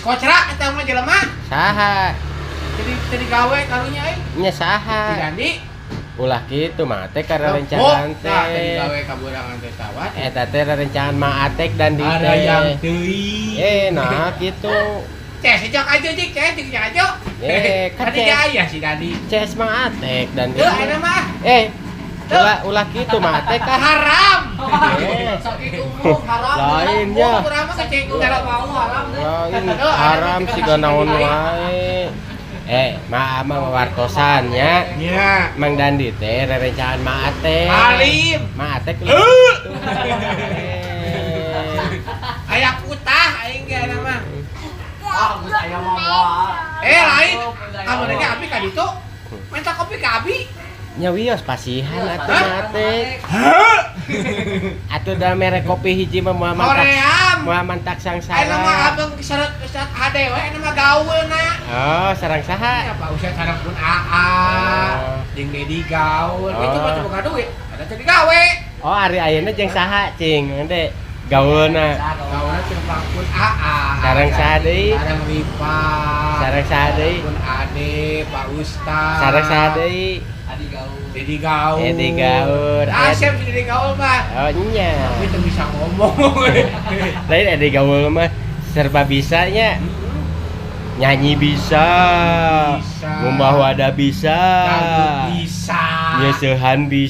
kocrak eta mah jelema. Saha? Jadi gawe karunya euy. Nya saha? Si Dandi. Ulah kitu Mang Atek karena rencangan Nah, tadi teh. Gawe kaburangan teh sawat. Eta teh rerencangan Mang Atek dan di Ada teh. Yang teuing. Eh, nah gitu. Ces cok aja cik, ces cik aja. Eh, kan Tadi ces. dia aya si Dandi. Ces Mang Atek dan di. Tuh, ayeuna mah. Eh, ulah ulah kitu Mang Atek ah. Haram. Eh. Sakit umum haram. Lainnya. Urang mah keceng Tidak mau haram deh. Lain haram siga naon wae. Eh, ma mah wartosan nya. Nya. Mang Dandi teh rerencangan Mang Atek. Alim. Mang Atek Eh. ulah kitu. Eh. Aya kutah aing ge ayeuna mah. Ah, geus aya mah moal. Eh, lain. Kamu ge abi ka ditu. Minta kopi ka abi. Nya wios pasihan atuh Mang Atek. Atuh da mere kopi hiji mah moal mantak. Hoream. Moal mantak Ayeuna mah sangsara. Abang syarat Ustaz HD we ayeuna mah gaulna. Oh, sarang saha? Ya Pak Ustaz sareng pun AA. Oh. Jeung Dedi gaul. Oh. Itu mah teu boga duit. Ada teu digawe. Oh, ari ayeuna jeung saha cing? Ende gaulna. Gaulna jeung pun AA. Sareng saha deui? Sareng Ripa. Sareng saha deui? Pun Ade, Pak Ustaz. Sareng saha deui? Adi gaul. Dedi gaul. Dedi gaul. Asep si Dedi gaul mah. Oh, nya. Tapi teu bisa ngomong. Lain Edi gaul mah serba bisanya. Nyanyi bisa. Bisa. Ngumbah wadah bisa. Dangdut bisa. Nyeuseuhan bisa.